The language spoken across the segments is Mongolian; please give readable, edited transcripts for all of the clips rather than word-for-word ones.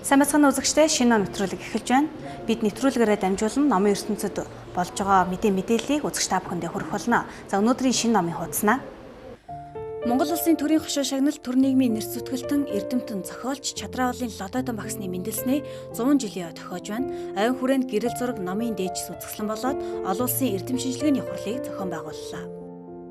Сайн байцгаана үзэгчдээ, шинэ нэвтрүүлэг эхэлж байна. Бид нэвтрүүлгээрээ дамжуулан номын ертөнцид болж байгаа мэдээллийг үзэгч та бүхэндээ хүргэх болно. За, өнөөдрийн шинэ номын хуудаснаа. Монгол улсын төрийн хошуу шагнал төр нийгмийн нэр зүтгэлтэн эрдэмтэн зохиолч Чадраавлын Лодойдон багсны мэндэлснээ 100 жилийн тохиож байна. Ойн хүрээнд гэрэл зураг номын дээжс үзэсгэлэн болоод олон улсын эрдэм шинжилгээний хурлыг зохион байгууллаа.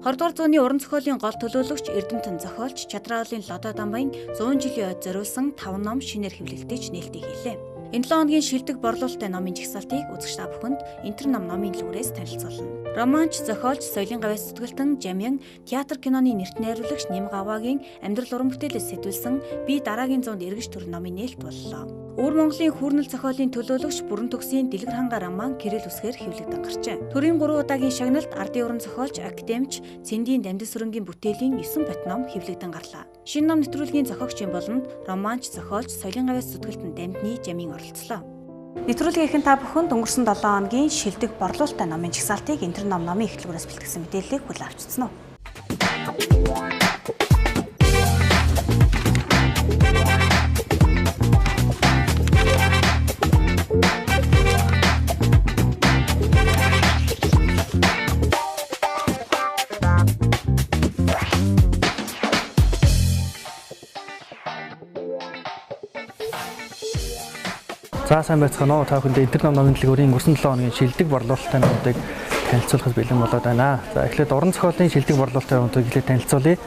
20 дугаар зууны уран зохиолын гол төлөөлөгч эрдэмтэн зохиолч Чадраавлын Лодойдонбайн 100 жилийн ойд зориулсан 5 ном шинээр хэвлэгдэж нээлттэй хийлээ. Энэ 7 хоногийн шилдэг борлуулалттай номын жагсаалтыг үзэгч та бүхэнд Интер ном номын дэлгүүрээс танилцуулна. Романч, зохиолч, соёлын гавьяас зүтгэлтэн Жамян, театр киноны нэрт найруулагч Нимгавагийн амьдрал уран бүтээлээс сэтгүүлсэн Би дараагийн зуунд эргэж төрөн номын нээлт боллоо. Өвөр Монголын хүүрнэл зохиолын төлөөлөгч Бүрэн төгсийн Дэлгэр ханга роман Кирилл үсгээр хэвлэгдэн гарчээ. Төрийн 3 удаагийн шагналд ардын уран зохиолч, академич Цэндийн Дамдин сүрэнгийн бүтээлийн 9 бот ном хэвлэгдэн гарлаа. Шинэ ном нэвтрүүлгийн зохиогчийн болонд романч, зохиолч, соёлын гавьяас зүтгэлтэн Дамдны Жамийн оролцлоо. Нэвтрүүлгийнхэн та бүхэнд өнгөрсөн 7 хоногийн шилдэг борлуулалттай номын жагсаалтыг Интер ном номын ихтлгүүрээс бэлтгэсэн мэдээллийг хүлээн авчирсан уу. За, сайн байцгаана уу. Та бүхэндээ Интер ном номын дэлгүүрийн өнгөрсөн 7 хоногийн шилдэг борлуулалттай номуудыг танилцуулахад бэлэн болоод байна. За, эхлээд уран зохиолын шилдэг борлуулалттай номуудыг эхлээд танилцуулъя.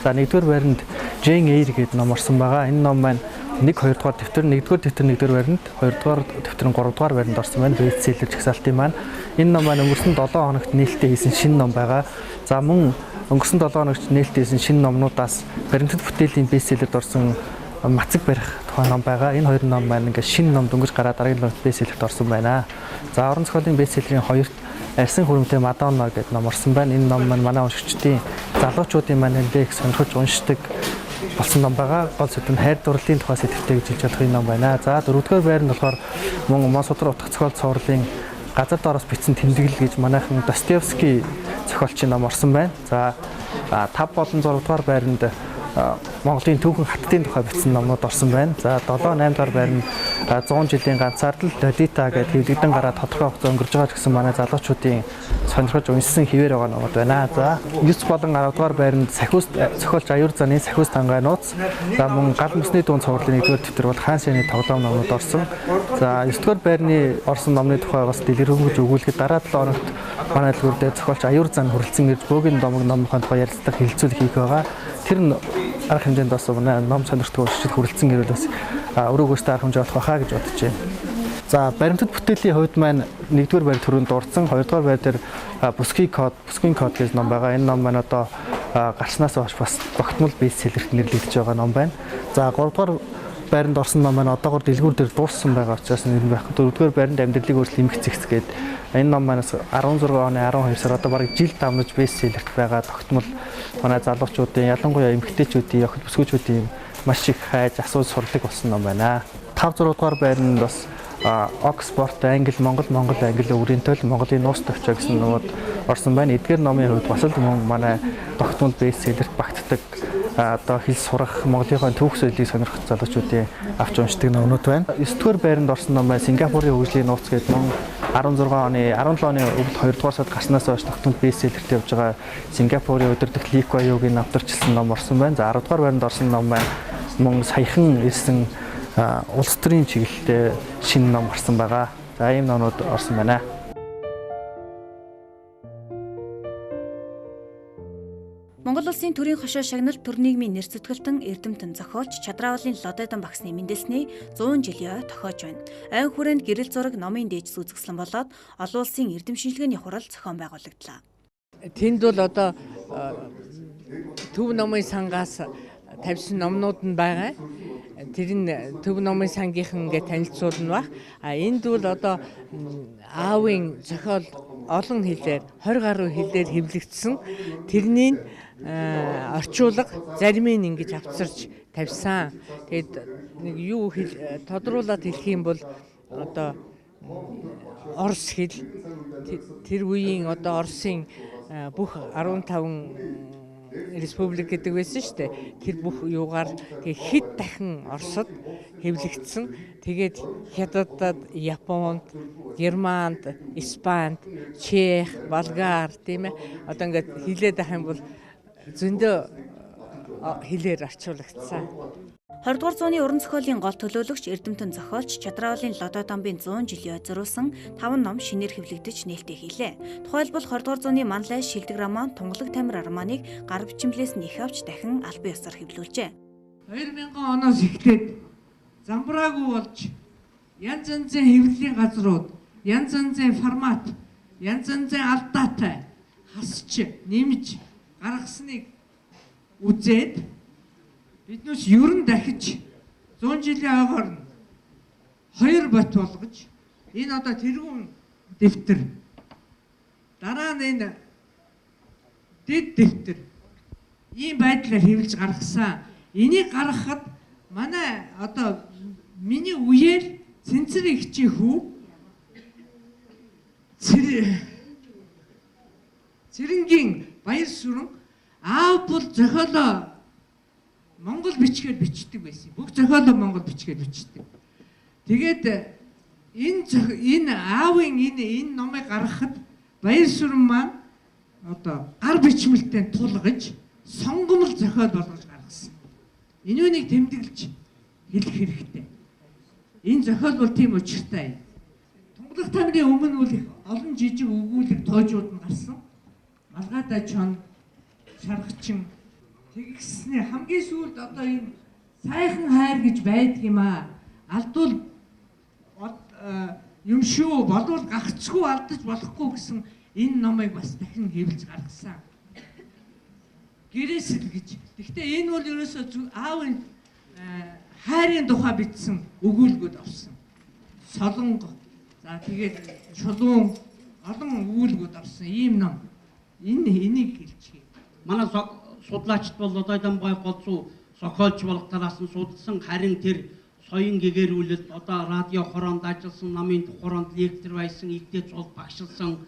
За, 1-р байранд Jane Eyre гэдэг ном орсон байгаа. Энэ ном маань 1 2 дугаар дэвтэр, 1-р дэвтэр 1-р байранд, 2-р дэвтэр нь 3-р байранд орсон байна. Бестселлер жагсаалтын маань. Энэ ном маань өнгөрсөн 7 хоногт нээлттэй хийсэн шинэ ном байгаа. За, мөн өнгөрсөн 7 хоногт нээлттэй хийсэн шинэ номнуудаас баримтат бүтээлийн бестселлерд орсон Мацаг барих тухай ном байгаа. Энэ хоёр ном маань ингээд шинэ ном дөнгөж гараад дараагийн лот бестселлерт орсон байна. За, уран зохиолын бестселлерийн хоёрт Арьсан хүрэмтэй Мадонна гэдэг ном орсон байна. Энэ ном маань манай уншигчдын, залуучуудын маань нэлээд их сонирхож уншдаг болсон ном байгаа. Гол сэдэв нь хайр дурлалын тухай сэдвтэй гэж хэлж болох энэ ном байна. За, дөрөвдүгээр байр нь болохоор мөн Мон судар утга зохиол цувралын Газар доороос бичсэн тэмдэглэл гэж манайхан Достоевский зохиолчийн ном орсон байна. За, 5 болон 6 дугаар байранд Монголын түүхэн хаттын тухай бичсэн номнууд орсон байна. За, 7 8 дугаар байранд 100 жилийн ганцаардал Лолита гэдэг хэвлэгдэн гараад тодорхой хугацаа өнгөрж байгаа ч гэсэн манай залуучуудын сонирхож уншсан хэвээр байгаа номууд байна. За, 9 болон 10 дугаар байранд Сахиус зохиолч Аюур заны Сахиус тангай нууц. За, мөн Гал мөсний дуун цувралын 1-р дэвтэр бол Хаан шаны тоглоом номнууд орсон. За, 9-р байрны орсон номны тухай бас дэлгэрэнгүй өгүүлэхэд дараа 7 хоногт манай дэлгүүр дээр зохиолч Аюур зан хүрэлцэн ирж бөөгийн домог номынхаа тухай ярилцлага хэлэлцүүлэх хийх байгаа. Тэр нь арга хэмжээнд бас манай ном сонирхдаг уншигчид хүрэлцэн ирвэл бас өрөөгөөсөө арга хэмжээ олох байхаа гэж бодож байна. За, баримтат бүтээлийн хувьд маань 1-р байр түрүүнд дурдсан, 2-р байр дээр Бүсгийн код гэж ном байгаа. Энэ ном маань одоо гарснаас хойш бас тогтмол бестселлерт нэрлэгдэж байгаа ном байна. За, 3-р байранд орсон ном маань одоогор дэлгүүр дээр дууссан байгаа учраас нэр нь байхгүй. 4-р байранд Амьдралыг өөрчлөх эмх зэгц гээд энэ ном манаас 16 оны 12 сар одоо бараг жил давнаж бестселлерт байгаа тогтмол манай залуучуудын, ялангуяа эмэгтэйчүүдийн, охид бүсгүүчүүдийн маш их хайж асууж сурдаг болсон ном байна. 5 6 дугаар байранд бас Оксфорд англи, Монгол, Монгол англи үрийн төл Монголын нууц товчоо гэсэн номууд орсон байна. Эдгээр номын хувьд бас л мөн манай тогтмол бестселлерт багтдаг одоо хэл сурах, Монголынхаа түүх соёлыг сонирхох залуучуудын авч уншдаг номнууд байна. 9-р байранд орсон ном байна. Сингапурын хөгжлийн нууц гэдэг ном 16 оны 17 оны өвөл 2 дугаар сард гарснаас хойш тогтмол бестселлерт явж байгаа Сингапурын удирдах Ли Куан Югийн навтарчилсан ном орсон байна. За, 10 дугаар байранд орсон ном байна. Мөн саяхан ирсэн улс төрийн чиглэлтэй шинэ ном гарсан байгаа. За, ийм номнууд орсон байна. Монгол улсын төрийн хошуу шагнал төр нийгмийн нэр зүтгэлтэн эрдэмтэн зохиолч Чадраавлын Лодойдон багсны мэндэлсний 100 жилийн ой тохиож байна. Ойн хүрээнд гэрэл зураг номын дээжс үзэсгэлэн болоод олон улсын эрдэм шинжилгээний хурал зохион байгуулагдлаа. Тэнд бол одоо Төв номын сангаас тавьсан номнууд нь байгаа. Тэр нь Төв номын сангийнхан ингээд танилцуулна бах. А энд бол одоо аавын зохиол олон хэлээр 20 гаруй хэлээр хэвлэгдсэн. Тэрний орчуулга зарим нь ингэж авцарч тавьсан. Тэгээд нэг юу тодруулаад хэлэх юм бол одоо орос хэл тэр үеийн одоо Оросын бүх 15 республик гэдэг байсан шүү дээ. Тэр бүх юугаар хэд дахин Оросд хэвлэгдсэн. Тэгээд Хятадад, Японд, Германд, Испанд, Чех, Болгар тийм ээ. Одоо ингээд хилээд байх юм бол зөндөө хэлээр орчуулагдсан. 20 дугаар зууны уран зохиолын гол төлөөлөгч эрдэмтэн зохиолч Чадраалын Лодой Домбын 100 жилийн зориулсан 5 ном шинээр хэвлэгдэж нээлттэй хийлээ. Тухайлбал 20 дугаар зууны Манлай шилдэг роман Тунгалаг тамир романыг гар бичмлээс нь их авч дахин албан ёсоор хэвлүүлжээ. 2000 оноос эхлээд замбраагүй болж янз янзын хэвлэлийн газрууд, янз янзын формат, янз янзын алдаатай хасч, нэмж гаргасныг үзээд биднээс ер нь дахиж 100 жилийн ойгоор нь 2 бот болгож энэ одоо тэргүүн дэвтэр, дараа нь энэ дэд дэвтэр ийм байдлаар хэвлэж гаргасан. Энийг гаргахад манай одоо миний үеэр Цэнцэр эгчийн хүү Цэрэнгийн Баяр сүрэн аав бол зохиолоо Монгол бичгээр бичдэг байсан. Бүх зохиолоо монгол бичгээр бичдэг. Тэгээд энэ аавын энэ номыг гаргахад Баяр сүрэн маань одоо гар бичмэлтэй тулгаж сонгомол зохиол болгож гаргасан. Энүүнийг тэмдэглэж хэлэх хэрэгтэй. Энэ зохиол бол тийм учиртай. Тунгалаг тамирын өмнө бол их олон жижиг өгүүлэг тоожууд нь гарсан. Малгайтай чон, шаргачин тэгсний хамгийн сүүлд одоо энэ сайхан хайр гэж байдаг юм аа. Алдвал юм шүү, болвол гагцгүй алдаж болохгүй гэсэн энэ номыг бас дахин хэвлэж гаргасан. Гэрээсэл гэж. Гэхдээ энэ бол ерөөсөө аавын хайрын тухай бичсэн өгүүлбүүд авсан. Солонго. За тэгээд чулуун олон өгүүлбүүд авсан ийм ном. Энэ энийг хэлчихье. Манай судлаачд бол Лодой-Домбгой голзуу зохиолч болох талаас нь судалсан, харин тэр соён гэгэрүүлэлт одоо радио хороонд ажилласан, намын хороонд лектор байсан, игдээ цул багшилсан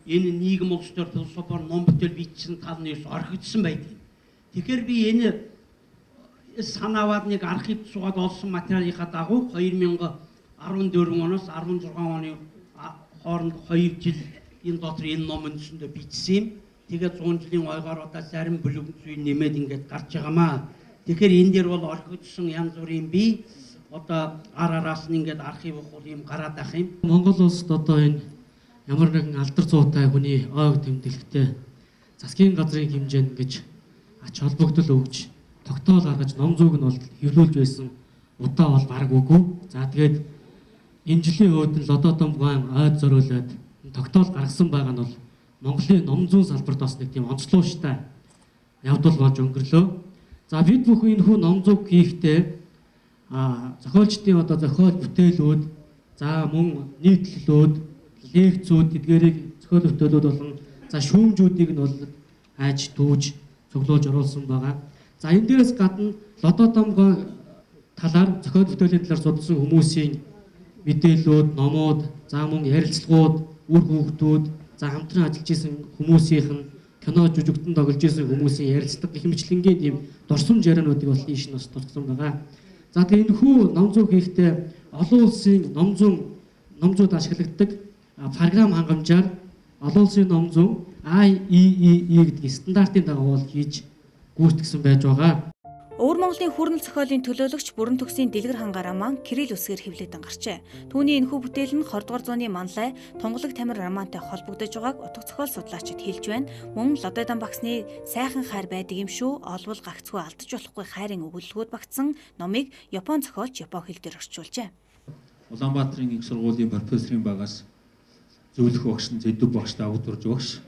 энэ нийгэм улс төр философор ном бүтээл бичсэн тал нь ерөөс орхигдсон байдаг. Тэгэхээр би энэ санааваад нэг архивд суугаад олсон материалынхаа дагуу 2014 оноос 16 оны хооронд 2 жил энэ дотор энэ ном үндсэндээ бичсэн юм. Тэгээд 100 жилийн ойгоор одоо зарим бүлэг зүй нэмээд ингээд гарч байгаамаа. Тэгэхээр энэ дээр бол орхигдсон янз бүрийн бий одоо ар араас нь ингээд архив ухуул юм гараад ах юм. Монгол улсад одоо энэ ямар нэгэн алдар зуутай хүний ойг тэмдэглэхдээ засгийн газрын хэмжээнд гэж ач холбогдол өгч тогтоол гаргаж ном зүйг нь бол хэвлүүлж байсан удаа бол бараг үгүй. За тэгээд энэ жилийн үед нь Лодой-Домбгойн ойд зориулаад тогтоол гаргасан байгаа нь бол Монголын ном зүйн салбарт бас нэг тийм онцлогтой явдал болж өнгөрлөө. За бид бүхэн энэ хүү ном зүйг хийхдээ зохиолчдын одоо зохиол бүтээлүүд, за мөн нийтлэлүүд, лекцүүд эдгээрийг зохиол бүтээлүүд болон за шүүмжүүдийг нь бол хайж түүж цуглуулж оруулсан байгаа. За энэ дээрээс гадна Лодой-Домбгой талаар зохиол бүтээлийн талаар судалсан хүмүүсийн мэдээллүүд, номууд, за мөн ярилцлагууд, үр хүүхдүүд, за хамтран ажиллаж исэн хүмүүсийнх нь кино жүжигтэн тоглож исэн хүмүүсийн ярилцлага гэх мэтлэнгийн ийм дурсамж яриануудыг бол ийш нь бас дурдсан байгаа. За тэгээ энэ хүү ном зүй хийхдээ олон улсын ном зүйд ашиглагддаг програм хангамжаар олон улсын ном зүйн IEEE гэдэг стандартын дагуу хийж гүйцэтгсэн байж байгаа. Өвөр Монголын хүүрнэл зохиолын төлөөлөгч Бүрэн төгсийн Дэлгэр ханга роман Кирилл үсгээр хэвлэгдэн гарчээ. Түүний энэхүү бүтээл нь 20 дугаар зууны Манлай Тунгалаг тамир романтай холбогдож байгааг утга зохиол судлаачид хэлж байна. Мөн Лодой-Дом багсны сайхан хайр байдаг юм шүү, олвол гагцгүй алдаж болохгүй хайрын өгүүлбүүд багтсан номыг Япон зохиолч Япон хэл дээр орчуулжээ. Улаанбаатарын их сургуулийн профессорын багаас зөвлөх багш нь Зэдүү багш, Давгдурж багш.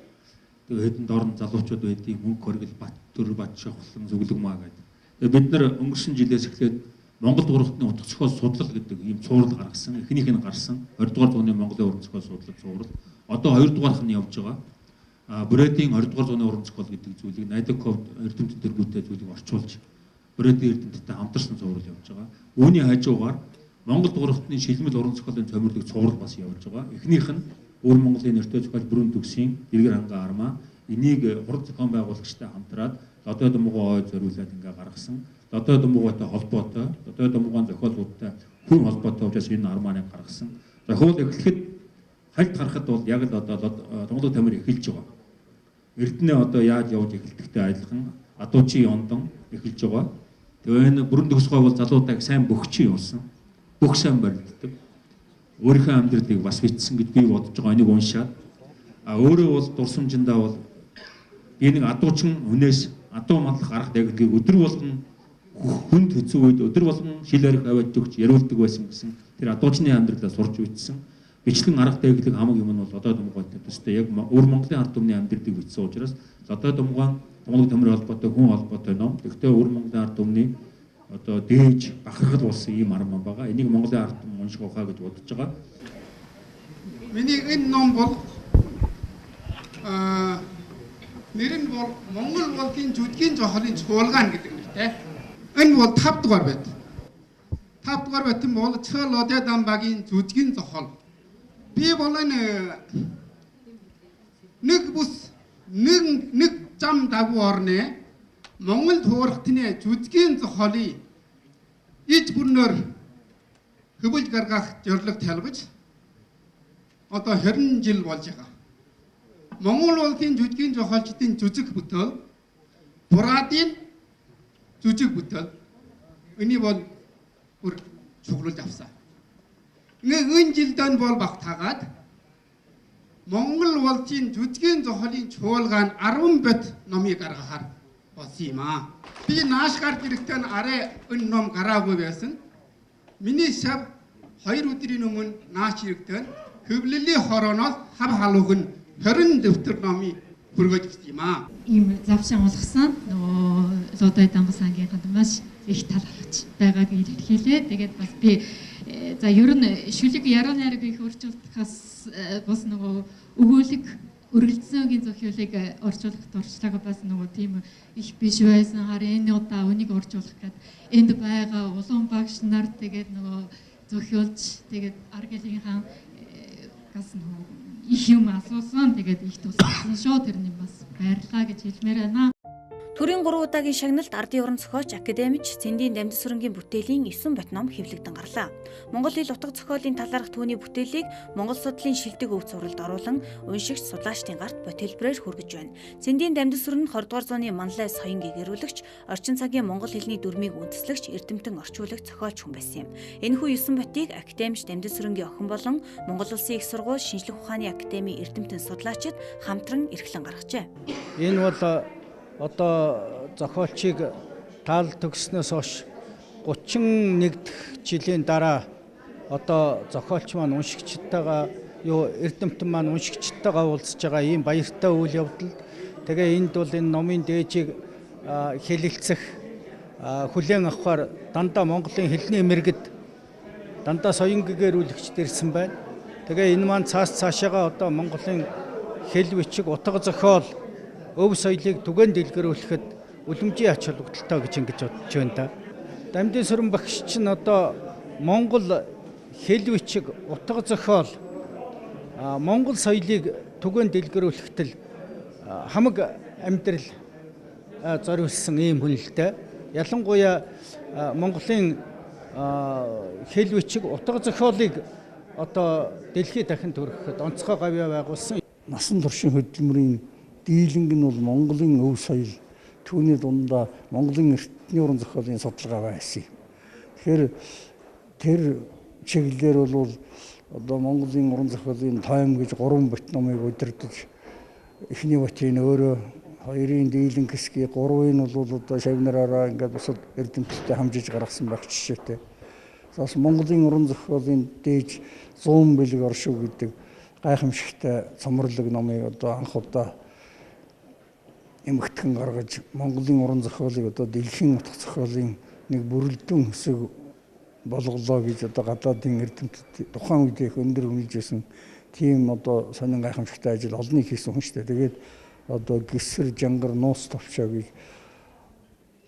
Тэгээ хэдэн дорн залуучууд байдгийг мөнгө хоригл Баттүр Бат Шавхлан зөвлөг маа гэдэг. Тэгээ бид нар өнгөрсөн жилээс эхлээд Монгол гуравтны утга зохиол судлал гэдэг ийм цуврал гаргасан. Эхнийх нь гарсан. 20 дугаар зууны Монголын уран зохиол судлал цуврал. Одоо 2 дугаарх нь явж байгаа. Брэдийн 20 дугаар зууны уран зохиол гэдэг зүйлийг Найдаков эрдэмтэн тэргүүтэй зүйлийг орчуулж Брэдийн эрдэмтдтэй хамтарсан цуврал явж байгаа. Үүний хажуугаар Монгол гуравтны шилмэл уран зохиолын цомирлог цуврал бас явж байгаа. Эхнийх нь Өвөр Монголын нэртэй зохиол Бүрэн төгсийн Дэлгэр ханга армаа. Энийг уран зохион байгуулагчтай хамтраад Лодой Думгай ой зориулаад ингээ гаргасан. Лодой Думгайтай холбоотой, Лодой Думгайн зохиолуудтай хүн холбоотой учраас энэ арманыг гаргасан. Зохиол эхлэхэд хальт гарахад бол яг л одоо Тунгалаг тамир эхэлж байгаа. Эрдэнэ одоо яаж явж эхэлдэгтэй адилхан адуучийн ондон эхэлж байгаа. Тэгээ энэ бүрэн төгсгой бол залуудыг сайн бөхчин явуулсан. Бүх сайн барилддаг. Өөрийнхөө амьдралыг бас бичсэн гэж би бодож байгаа. Энийг уншаад а өөрөө бол дурсамжиндаа бол би нэг адуучин хүнээс адуу манлах арга дагныг өдөр болгон хүнд хэцүү үед өдөр болгон шил арих аваад өгч яриулдаг байсан гэсэн тэр адуучны амьдралаа сурч үтсэн. Бичлэн арга дагныг хамаг юм нь бол Лодой Думгайтай төстэй яг өвөр Монголын ард түмний амьдралыг бичсэн учраас Лодой Думгай Тунгалаг тамирын холбоотой хүн холбоотой ном. Тэгэхдээ өвөр Монголын ард түмний одоо дээж бахархал болсон ийм арман байгаа. Энийг Монголын ард түмэн унших ухаа гэж бодож байгаа. Миний энэ ном бол нэр нь бол Монгол болдын жүдгийн зохиолын чуулган гэдэг нэртэй. Энэ бол 5 дугаар байт. 5 дугаар байтан бол Чэ Лодой Дамбагийн жүдгийн зохиол. Би бол энэ нэг бүс нэг зам дагуу орно. Монгол туурхтны жүдгийн зохиолыг иж бүрнээр хөвөлж гаргах зорилго тавьж одоо 20 жил болж байгаа. Монгол улсын жүжгийн зохиолчдын жүжиг бүтээл, Бураадын жүжиг бүтээл энийг бол бүр цуглуулж авсан. Энэ жилдэн бол багтаагаад Монгол улсын жүжгийн зохиолын чуулган 10 бот номыг гаргахаар болсон юм аа. Би нааш гарч ирэхдээ нь арай энэ ном гараагүй байсан. Миний шав 2 өдрийн өмнө нааш ирэхдээ хэвлэлийн хорооноос хав халууг нь 20 дэвтэр номыг хүргэж ирсэн юм аа. Ийм завшин олгосон нөгөө Лодой Дамбасангийн ганд маш их талархаж байгааг илэрхийлээ. Тэгээд бас би за ер нь шүлэг яруу найраг их орчуулахаас бас нөгөө өгөөлөг өргөлдсөн үгийн зохиолыг орчуулах туршлага бас нөгөө тийм их биш байсан. Харин энэ удаа үнийг орчуулах гээд энд байгаа улаан багш нар тэгээд нөгөө зохиолч тэгээд Аргэлийнхаа гас нөгөө их юм асуусан. Тэгээд их тусалсан шүү. Тэрний бас баярлалаа гэж хэлмээр байна. Төрийн 3 удаагийн шагналд ардын уран зохиолч, академич Цэндийн Дамдинсүрэнгийн бүтээлийн 9 бот ном хэвлэгдэн гарлаа. Монгол хэл утга зохиолын талаарх түүний бүтээлийг Монгол судлалын шилдэг өв цувралд оруулан уншигч судлаачдын гарт бот хэлбэрээр хүргэж байна. Цэндийн Дамдинсүрэн нь 20 дугаар зууны манлай соён гэгэрүүлэгч, орчин цагийн монгол хэлний дүрмийг үндэслэгч, эрдэмтэн орчуулагч, зохиолч хүн байсан юм. Энэхүү 9 ботыг академич Дамдинсүрэнгийн охин болон Монгол Улсын их сургууль шинжлэх ухааны академийн эрдэмтэн судлаачид хамтран эрхлэн гаргажээ. Энэ бол одоо зохиолчийг таал төгснөөс хойш 31 дэх жилийн дараа одоо зохиолч маань уншигчдтайгаа эрдэмтэн маань уншигчдтайгаа уулзж байгаа ийм баяртай үйл явдал. Тэгээ энд бол энэ номын дээжийг хэлэлцэх хүлээн авахар дандаа Монголын хэлний мэргэд дандаа соён гэгэрүүлэгчд ирсэн байна. Тэгээ энэ маань цааш цаашаага одоо Монголын хэл бичиг, утга зохиол, өв соёлыг түгээн дэлгэрүүлэхэд үлэмжийн ач холбогдолтой гэж ингэж бодож байна да. Дамдинсүрэн багш чинь одоо Монгол хэл бичиг, утга зохиол, Монгол соёлыг түгээн дэлгэрүүлэхэд л хамаг амьдрал зориулсан ийм хүн л дээ. Ялангуяа Монголын хэл бичиг, утга зохиолыг одоо дэлхийд дахин төрөхөд онцгой гавьяа байгуулсан. Насан туршийн хөдөлмөрийн дийлэнг нь бол Монголын өв соёл, түүний дундаа Монголын эртний уран зохиолын судалгаа байсан юм. Тэгэхээр тэр чиглэлээр бол одоо Монголын уран зохиолын тойм гэж 3 бот номыг удирдах, эхний ботын өөрөө, хоёрын дийлэнх хэсгийг, гурвын нь бол одоо шавнараараа ингээд бусад эрдэмтдтэй хамжиж гаргасан байх жишээтэй. Бас Монголын уран зохиолын дээж 100 бэлэг оршив гэдэг гайхамшигтай цоморлог номыг одоо анх удаа эмхтгэн гаргаж Монголын уран зохиолыг одоо дэлхийн утга зохиолын нэг бүрэлдэхүүн хэсэг болголоо гэж одоо гадаадын эрдэмтэд тухайн үед их өндөр үнэлж байсан тийм одоо сонин гайхамшигтай ажил олныг хийсэн хүн шүү дээ. Тэгээд одоо гисэр жангар нууц товчоо гэж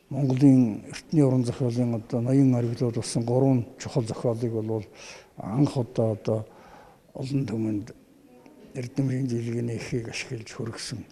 Монголын эртний уран зохиолын одоо ноён оргилууд болсон 3 чухал зохиолыг бол анх удаа одоо олон түмэнд эрдэмтдийн жилгийн эхийг ашиглаж хөргсөн.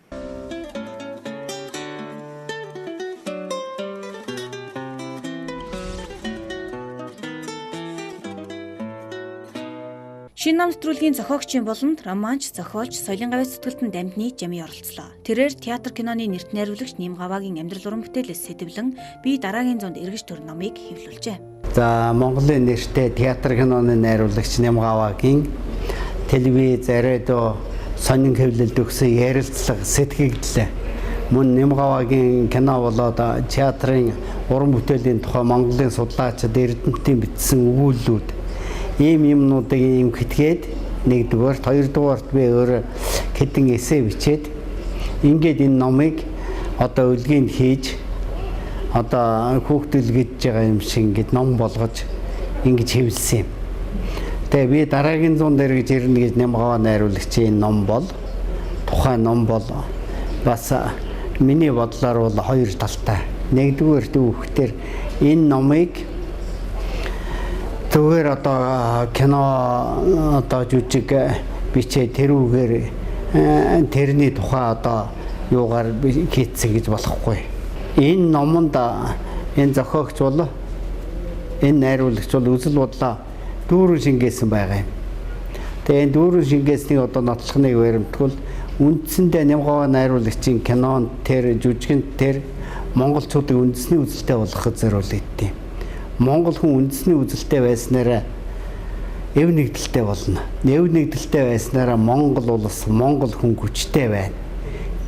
Шинэ ном нэвтрүүлгийн зохиогчийн буланд романч, зохиолч, соёлын гавьяат зүтгэлтэн Дамдны Жами оролцлоо. Тэрээр театр киноны нэрт найруулагч Нимгаваагийн амьдрал уран бүтээлээс сэдэвлэн би дараагийн зуунд эргэж төр номыг хэвлүүлжээ. За, Монголын нэртэй театр киноны найруулагч Нимгаваагийн телевиз, радио, сонин хэвлэлд өгсөн ярилцлага сэтгэгдлээ. Мөн Нимгаваагийн кино болоод театрын уран бүтээлийн тухай Монголын судлаачид эрдэмтдийн бичсэн өгүүллүүд, ийм юмнуудыг ийм хэтгээд, нэгдүгээрт, хоёрдугаарт би өөрөө хэдэн эссе бичээд ингээд энэ номыг одоо өлгийг хийж, одоо хүүхдэл гэж байгаа юм шиг ингээд ном болгож ингэж хэвлэсэн юм. Тэгээ би дараагийн зуун дээр гэж ирнэ гэж Нямгаваа найруулагчийн ном бол, тухайн ном бол бас миний бодлоор бол хоёр талтай. Нэгдүгээр дүүхтэр энэ номыг зүгээр одоо кино, одоо жүжиг бичээ тэрүүгээр тэрний тухай одоо юугаар хийцэн гэж болохгүй. Энэ номонд энэ зохиогч бол, энэ найруулагч бол үзэл бодлоо дүүрэн шингээсэн байгаа юм. Тэгээ энэ дүүрэн шингээснийг одоо нотлохныг баримтгал үндсэндээ Нямгаваа найруулагчийн кинонд тэр жүжигэнд тэр монголчуудыг үндэсний үзэлтэй болгоход зориулагдیں۔ Монгол хүн үндэсний үзэлтэй байснараа эв нэгдэлтэй болно. Эв нэгдэлтэй байснараа Монгол улс, Монгол хүн хүчтэй байна.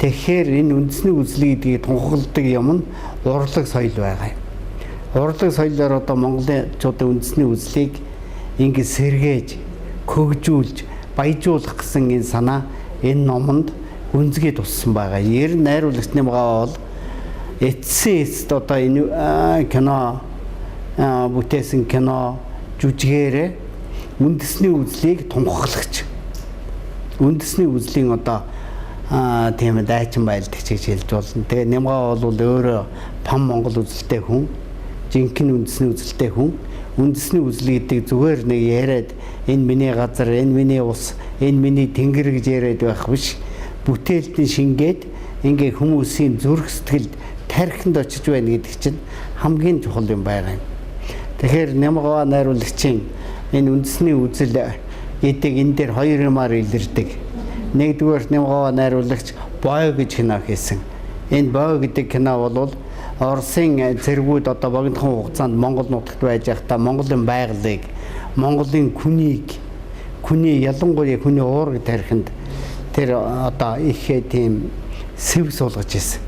Тэгэхээр энэ үндэсний үзэл гэдгийг тунхагладаг юм нь урлаг соёл байгаа юм. Урлаг соёлоор одоо монголчуудын үндэсний үзлийг ингэ сэргээж, хөгжүүлж, баяжуулах гэсэн энэ санаа энэ номонд гүнзгий туссан байгаа. Ер нь найруулагч Нямгаваа бол эцсийн эцэст одоо энэ кино бүтээсэн кино жүжигээрээ үндэсний үзлийг тунхаглагч, үндэсний үзлийн одоо тийм дайчин байлдагч гэж хэлж болно. Тэгээ Нямгаваа бол өөрөө пан монгол үзэлтэй хүн, жинхэнэ үндэсний үзэлтэй хүн. Үндэсний үзэл гэдэг зүгээр нэг яриад энэ миний газар, энэ миний ус, энэ миний тэнгэр гэж яриад байх биш. Бүтээлд нь шингээд ингээ хүмүүсийн зүрх сэтгэлд тархинд очиж байна гэдэг чинь хамгийн чухал юм байгаа юм. Тэгэхээр Нямгаваа найруулагчийн энэ үндэсний үзэл гэдэг энэ дээр хоёр юмар илэрдэг. Нэгдүгээр, Нямгаваа найруулагч Бой гэж кино хийсэн. Энэ Бой гэдэг кино бол Оросын цэргүүд одоо богинохон хугацаанд Монгол нутагт байж байхдаа Монголын байгалыг, Монголын күнийг, хүний ялангуяа хүний уураг тархинд тэр одоо их тийм сэв суулгаж ирсэн.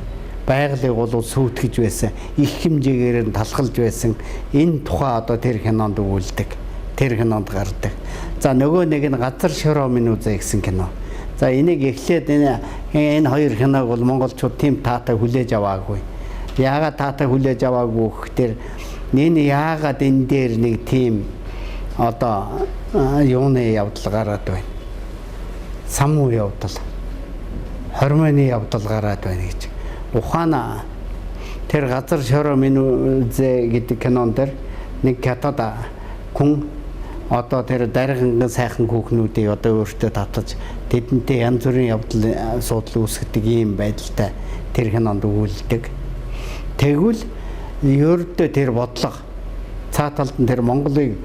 Байгалыг бол сүйтгэж байсан, их хэмжээгээр нь талхалж байсан. Энэ тухай одоо тэр кинонд өгүүлдэг, тэр кинонд гардаг. За, нөгөө нэг нь Газар шороо минь үзээ гэсэн кино. За, энийг эхлээд энэ хоёр киног бол монголчууд тийм таатай хүлээж аваагүй. Яагаад таатай хүлээж аваагүй гэхээр энэ яагаад энэ дээр нэг тийм одоо юуны явдал гараад байна. Самуу явдал, хормоны явдал гараад байна гэж. Ухаана тэр Газар шороо минь үзээ гэдэг кинон дээр нэг хятад хүн одоо тэр дарганган сайхан хүүхнүүдийг одоо өөртөө татаж тэдэнтэй янз бүрийн явдал суудлал үүсгэдэг ийм байдалтай тэр кинонд өгүүлдэг. Тэгвэл ердөө тэр бодлого цаа талд нь тэр Монголыг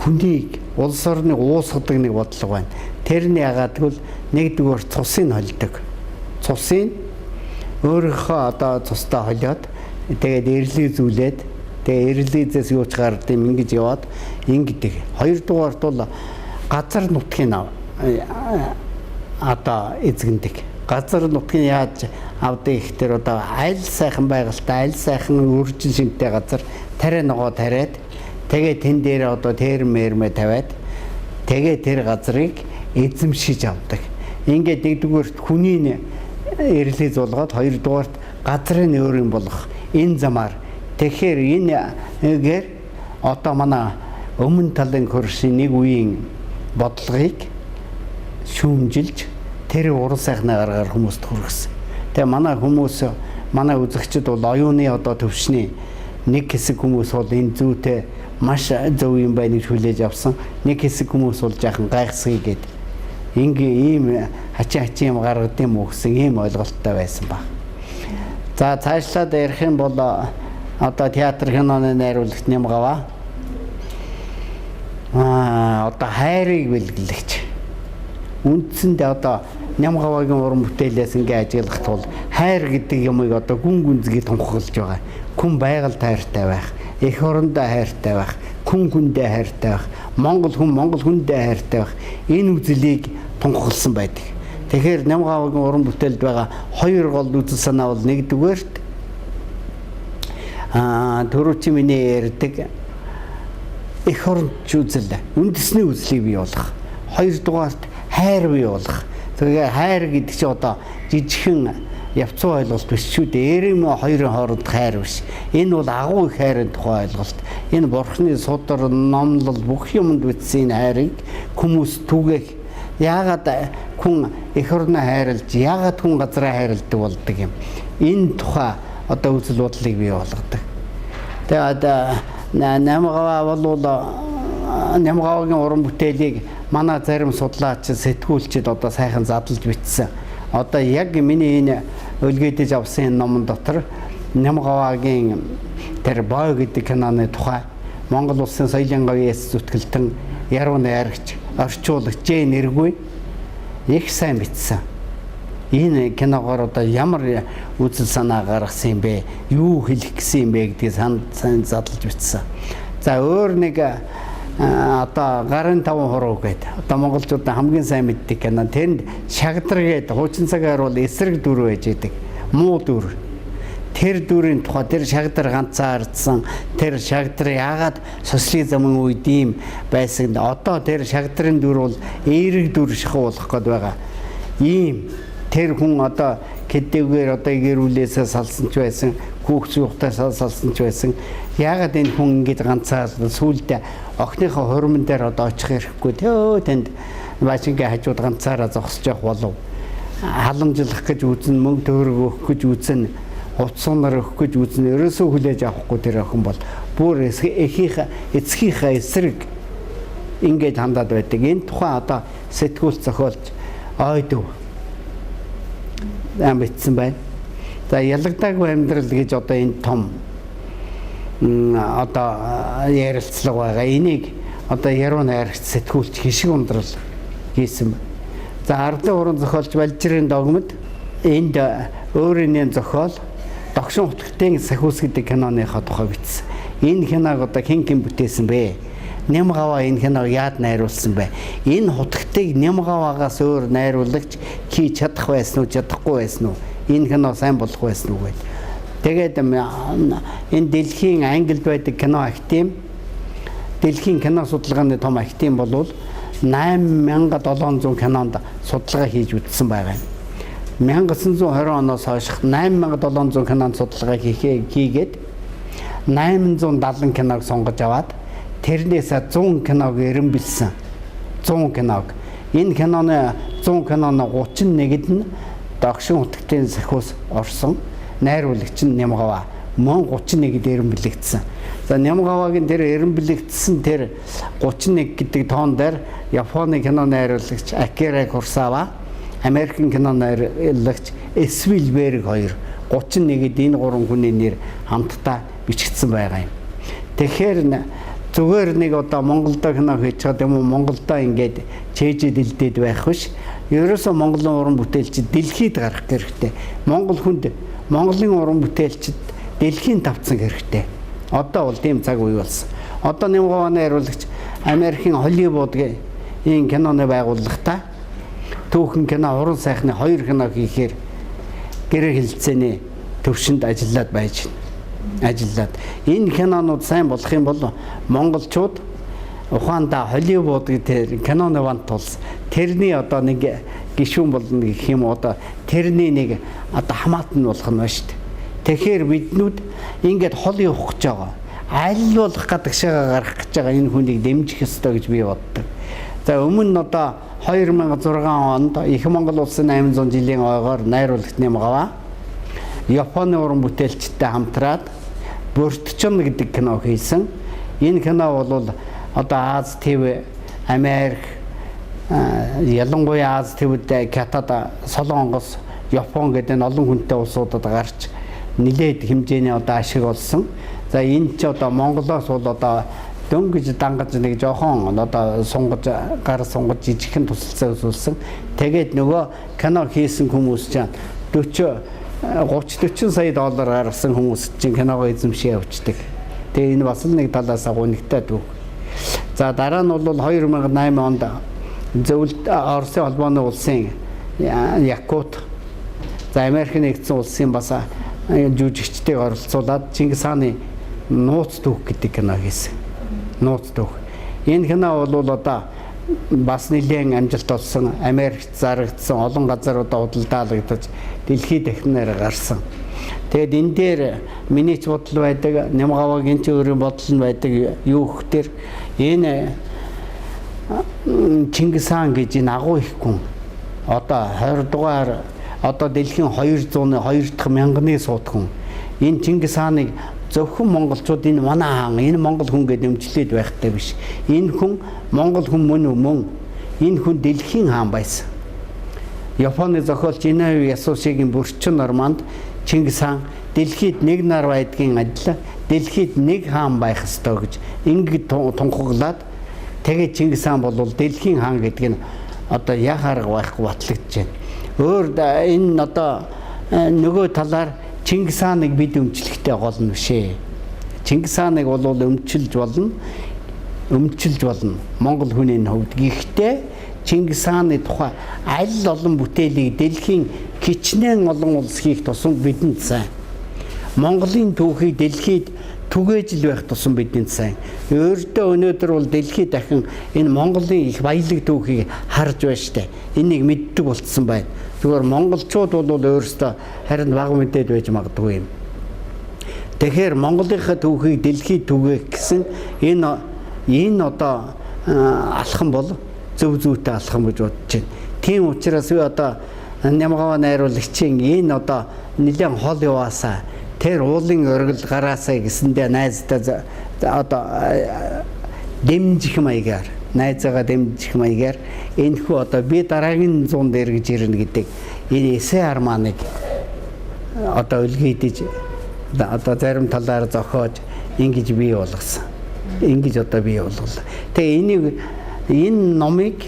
хүнийг улс орныг уусгадаг нэг бодлого байна. Тэрний ягаад гэвэл нэгдүгээр цусыг холдог. Цусыг өөрийнхөө одоо цустай холиод тэгээд эрлийг зүйлээд тэгээд эрлийзээс юу ч гард юм ингэж яваад ингэдэг. Хоёрдугаарт бол газар нутгийн одоо эзэгндэг. Газар нутгийн яаж авдаг ихтер одоо аль сайхан байгальтай, аль сайхан үржин шинтэй газар тариа ногоо тариад тэгээ тэн дээр одоо тэрмэрмэ тавиад тэгээ тэр газрыг эзэмшиж авдаг. Ингээд нэгдүгээрт хүний эрлийг зулгаад, хоёрдугаарт газрын өөр юм болгох энэ замаар. Тэгэхээр энэгээр одоо манай өмнө талын хөршийн нэг үеийн бодлогыг шүүмжилж тэр уран сайхнаа гаргаар хүмүүст хүргэсэн. Тэгээ манай хүмүүс, манай үзэгчид бол оюуны одоо төвшний нэг хэсэг хүмүүс бол энэ зүйтэй маш зөв юм байна гэж хүлээж авсан. Нэг хэсэг хүмүүс бол жаахан гайхсгий гээд ингээ ийм хачин хачин юм гаргад юм уу гэсэн ийм ойлголттой байсан баг. За, цаашлаад ярих юм бол одоо театр киноны найруулагч Нямгаваа одоо хайрыг бэлгэлэгч. Үндсэндээ одоо Нямгаваагийн уран бүтээлээс ингээ ажиглахад бол хайр гэдэг юмыг одоо гүн гүнзгий тунхаглаж байгаа. Хүн байгальд хайртай байх, эх орондоо хайртай байх, хүн хүндээ хайртай байх, Монгол хүн Монгол хүндээ хайртай байх. Энэ үзлийг тунхагласан байдаг. Тэгэхээр Нямгаваагийн уран бүтээлд байгаа хоёр гол үзэл санаа бол нэгдүгээрт түрүү чи миний ярьдаг эх оронч үзэл, үндэсний үзлийг бий болгох. Хоёрдугаарт хайр бий болгох. Тэгээ хайр гэдэг чинь одоо жижигхэн явцсан ойлголт биш шүү дээ. Эрэм хоёрын хооронд хайр биш. Энэ бол агуу их хайрын тухай ойлголт. Энэ бурхны судар, номлол бүх юмд бичсэн энэ хайрыг хүмүүс түгээх. Яагаад хүн эх орноо хайрлж, яагаад хүн газраа хайрладаг болдог юм. Энэ тухай одоо үзэл бодлыг бий болгодог. Тэгээд Нямгаваа бол Нямгаваагийн уран бүтээлийг манай зарим судлаач, сэтгүүлчид одоо сайхан задлж бичсэн. Одоо яг миний энэ өлгийдэж авсан энэ номон дотор Нямгаваагийн тэр Бой гэдэг киноны тухай Монгол улсын соёлын говийн эс зүтгэлтэн яруу найрагч, орчуулагч Жэ Нэргүй их сайн бичсэн. Энэ киногоор одоо ямар үзэл санаа гаргасан юм бэ? Юу хэлэх гэсэн юм бэ гэдгийг сайн задлж бичсэн. За өөр нэг одоо гарын 5 хуруу гэдэг. Одоо монголчууд хамгийн сайн мэддэг кино. Тэнд шагдар гэдэг хуучин цагаар бол эсрэг дүр байж идэг. Муу дүр. Тэр дүрийн тухай тэр шагдар ганцаардсан. Тэр шагдар яагаад социализмын үед ийм байсан. Одоо тэр шагдрын дүр бол эерэг дүр шахуу болох гээд байгаа. Ийм тэр хүн одоо кэдэвгээр одоо гэр бүлээсээ салсан ч байсан, хүүхд зүүхтээс салсан ч байсан. Яагаад энэ хүн ингэж ганцаарлаа сүүлдээ охиныхоо хурман дээр одоо очих хэрэггүй. Төө тэнд баачингийн хажууд ганцаараа зогсож явах болов. Халамжлах гэж үзэн, мөнгө төгрөг өгөх гэж үзэн, хувцсуунаар өгөх гэж үзэн, ерөөсөө хүлээж авахгүй тэр охин бол бүр эхийнхээ эцгийнхээ эсрэг ингэж хандаад байдаг. Энэ тухай одоо сэтгүүл зохиолч ойдов аим бичсэн байна. За ялагдаагүй амьдрал гэж одоо энэ том одоо ярилцлага байгаа. Энийг одоо яруу найрагч сэтгүүлч хишиг ундрал хийсэн. За ардын уран зохиолч Балжирын догмод энд өөрийн зохиол Догшин хутгтын сахиус гэдэг киноныхоо тухай бичсэн. Энэ киног одоо хэн хэн бүтээсэн бэ? Нямгаваа энэ киног яад найруулсан бэ? Энэ хутгтыг Нямгаваагаас өөр найруулагч хийж чадах байсан уу, чадахгүй байсан уу? Энэ кино сайн болох байсан уу гэдэг. Тэгээд энэ дэлхийн Англид байдаг кино актив, дэлхийн кино судалгааны том актив болвол 8700 кинонд судалгаа хийж үзсэн байгаа юм. 1920 оноос хойш 8700 кинонд судалгаа хийгээд 870 киног сонгож аваад тэрнээс 100 киног эренбэлсэн. 100 киног. Энэ киноны 100 киноны 31-д нь Догшин хутгтын сахиус орсон. Найруулагч нь Нямгаваа. Мөн 31-д эренбэлэгдсэн. За Нямгаваагийн тэр эренбэлэгдсэн тэр 31 гэдэг тоон дээр Японы кино найруулагч Акира Куросава, Америкийн кино найруулагч Спилберг хоёр 31-д энэ гурван хүний нэр хамтдаа бичигдсэн байгаа юм. Тэгэхээр зүгээр нэг одоо Монголдо кино хийж байгаа юм уу, Монголдо ингээд чэйжэд илдээд байх биш. Ерөөсөө Монголын уран бүтээлчид дэлхийд гарах хэрэгтэй. Монгол хүнд Монголын уран бүтээлчид дэлхийн тавцан хэрэгтэй. Одоо бол тийм цаг үе болсон. Одоо Нямгаваа найруулагч Америкийн Холливуудын энэ киноны байгууллагатай түүхэн кино уран сайхны 2 кино хийхээр гэрээ хэлцээний төвшөнд ажиллаад байж байна. Ажиллаад энэ кинонууд сайн болох юм бол монголчууд ухаандаа Холливуд гэдэг киноны вант улс тэрний одоо нэг гишүүн болно гэх юм одоо тэрний нэг одоо хамаат нь болох нь байна шүү дээ. Тэгэхээр биднүүд ингээд хол явах гэж байгаа. Аль болох гадагшаага гарах гэж байгаа энэ хүнийг дэмжих ёстой гэж би боддог. За өмнө нь одоо 2006 онд Их Монгол улсын 800 жилийн ойгоор найруулагч Нямгаваа Японы уран бүтээлчтэй хамтраад Бөртчон гэдэг кино хийсэн. Энэ кино бол одоо Аз ТV, Америк, ялангуяа Аз ТV-д Хятад, Солонгос, Япон гэдэг энэ олон хүнтэй улсуудад гарч нэлээд хэмжээний одоо ашиг олсон. За энэ ч одоо Монголоос бол одоо Дөнгөж дангаж нэг жоохон одоо сунгаж гар сунгаж жижигхэн тусалцаа үзүүлсэн. Тэгээд нөгөө кино хийсэн хүмүүс чинь 40 30 40 сая доллар гаргасан хүмүүс чинь киногоо эзэмшиж явчихдаг. Тэгээ энэ бас л нэг талаас гунигтай түүх. За дараа нь бол 2008 онд Зөвлөлт Оросын холбооны улсын Якут, за Америк нэгдсэн улсын бас жүжигчдийг оролцуулаад Чингис хааны нууц түүх гэдэг кино хийсэн. Нууц түүх. Энэ кино бол одоо бас нэлээд амжилт олсон, Америкт зарагдсан, олон газаруудаа худалдаалагдаж дэлхийд дахинаар гарсан. Тэгээд энэ дээр миний ч бодол байдаг, Нямгавагийн ч өөрийн бодол нь байдаг юу гэхээр энэ Чингис хаан гэж энэ агуу их хүн одоо 20 дугаар одоо дэлхийн 202 дахь мянганы сууд хүн. Энэ Чингис хааныг зөвхөн монголчууд энэ манай хаан, энэ монгол хүн гэж нэмжлээд байхтай биш. Энэ хүн монгол хүн мөн үү мөн. Энэ хүн дэлхийн хаан байсан. Японы зохиолч Иноуэ Ясушигийн Бүрчин романд Чингис хаан дэлхийд нэг нар байдгийн адил дэлхийд нэг хаан байх ёстой гэж ингэж тунхаглаад тэгээд Чингис хаан бол дэлхийн хаан гэдэг нь одоо яг арга байхгүй батлагдаж байна. Өөр энэ одоо нөгөө талаар Чингис хааныг бид өмчлөхтэй гол нь биш ээ. Чингис хааныг бол өмчилж болно. Өмчилж болно. Монгол хүний хувьд. Гэхдээ Чингис хааны тухай аль олон бүтээлийг дэлхийн хичнээн олон улс хийх тусам бидэнд сайн. Монголын түүхийг дэлхийд түгээж л байх тусам бидэнд сайн. Өөртөө өнөөдөр бол дэлхийд дахин энэ Монголын их баялаг түүхийг харж байна штэ. Энийг мэддэг болцсон байна. Зүгээр монголчууд бол өөрсдөө харин бага мэдээд байж магадгүй юм. Тэгэхээр Монголынхаа түүхийг дэлхийд түгээх гэсэн энэ одоо алхам бол зөв зүйтэй алхам гэж бодож байна. Тийм учраас би одоо Нямгаваа найруулагчийн энэ одоо нэлээд хол яваасаа тэр уулын оргил гараасаа гэсэндээ найздаа одоо дэмжих маягаар найзаагаа дэмжих маягаар энэхүү одоо би дараагийн 100 дээр гэж ирнэ гэдэг энэ эсэ арманыг одоо өлгийдэж одоо зарим талаар зохиож ингэж бий болгосон. Ингэж одоо бий болголоо. Тэгээ энийг энэ номыг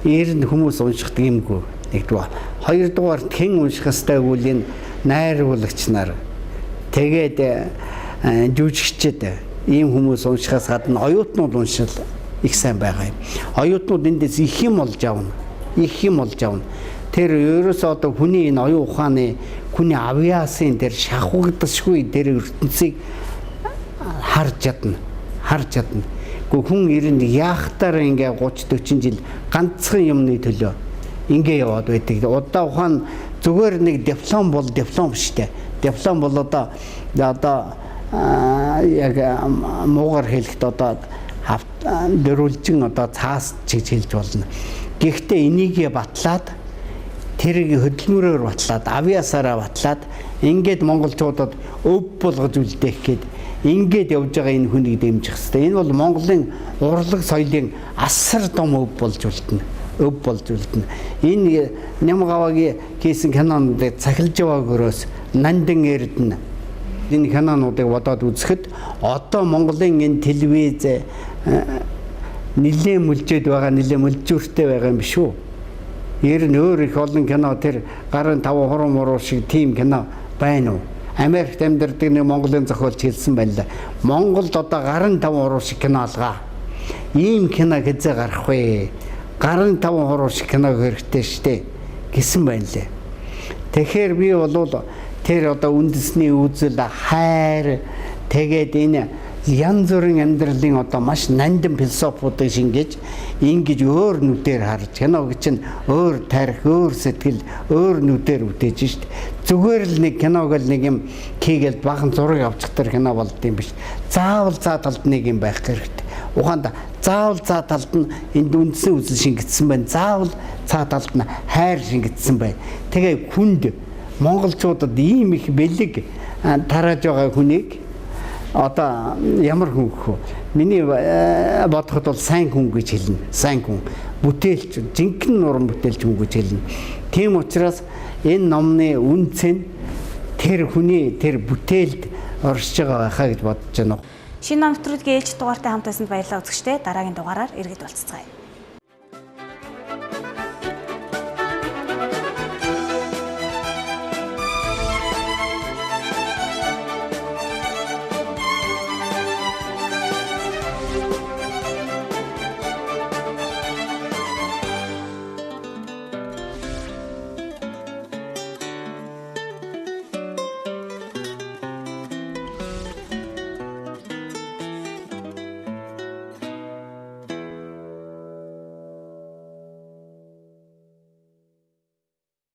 ер нь хүмүүс унших юмгүй. Нэгдүгээр. Хоёрдугаар хэн унших ёстой гэвэл энэ найруулагч нар тэгээд жүжигчид ийм хүмүүс уншихаас гадна оюутнууд уншил их сайн байгаа юм. Оюутнууд эндээс их юм олж авна. Их юм олж авна. Тэр ерөөсөө одоо хүний энэ оюун ухааны хүний авьяасын тэр шахагдашгүй тэр ертөнцийг харж чадна. Харж чадна. Гэхдээ хүн ер нь яахтаар ингээ 30 40 жил ганцхан юмны төлөө ингээ яваад байдаг. Удаа ухаан зүгээр нэг диплом бол диплом шүү дээ. Диплом бол одоо яг муугар хэлэхэд одоо дөрвөлжин одоо цаас чиг хэлж болно. Гэхдээ энийгээ батлаад тэрийг хөдөлмөрөөр батлаад авьяасаараа батлаад ингээд монголчуудад өв болгож үлдээх гээд ингээд явж байгаа энэ хүнийг дэмжих хэрэгтэй. Энэ бол Монголын урлаг соёлын асар том өв болж үлдэнэ. Өв болж үлдэнэ. Энэ Нямгавагийн хийсэн кинонд цахилж яваагөрөөс Нандин Эрдэнэ энэ кинонуудыг бодоод үзэхэд одоо Монголын энэ телевиз нэлээд мүлжээд байгаа, нэлээд мүлжүүртэй байгаа юм биш үү? Ер нь өөр их олон кино тэр гарын 5 хуруу муруу шиг тийм кино байна уу? Америкт амьдардаг нэг Монголын зохиолч хэлсэн байлаа. Монголд одоо гарын 5 хуруу шиг кино алгаа. Ийм кино хэзээ гарах вэ? Гарын 5 хуруу шиг кино хэрэгтэй штэ гэсэн байна лээ. Тэгэхээр би бол тэр одоо үндэсний үзэл, хайр тэгээд энэ янз бүрийн амьдралын одоо маш нандин философиудыг шингээж ингэж өөр нүдээр харж киног чинь өөр тарих, өөр сэтгэл, өөр нүдээр бүтээж шít. Зүгээр л нэг киног л нэг юм хийгээл бахан зураг авчих тэр кино болд юм биш. Заавал цаа талд нэг юм байх хэрэгтэй. Ухаанд заавал цаа талд нь энд үндсэн үзэл шингэсэн байна. Заавал цаа талд нь хайр шингэсэн байна. Тэгээ хүнд монголчуудад ийм их бэлэг тарааж байгаа хүнийг одоо ямар хүн гэх вэ? Миний бодоход бол сайн хүн гэж хэлнэ. Сайн хүн. Бүтээлч, жинхэнэ уран бүтээлч хүн гэж хэлнэ. Тийм учраас энэ номны үнцэн тэр хүний тэр бүтээлд оршиж байгаа байхаа гэж бодож байна. Шинэ ном нэвтрүүлгийн ээлжит дугаартай хамт байсанд баярлалаа үзэгчдээ. Дараагийн дугаараар иргэд уулзцгаая.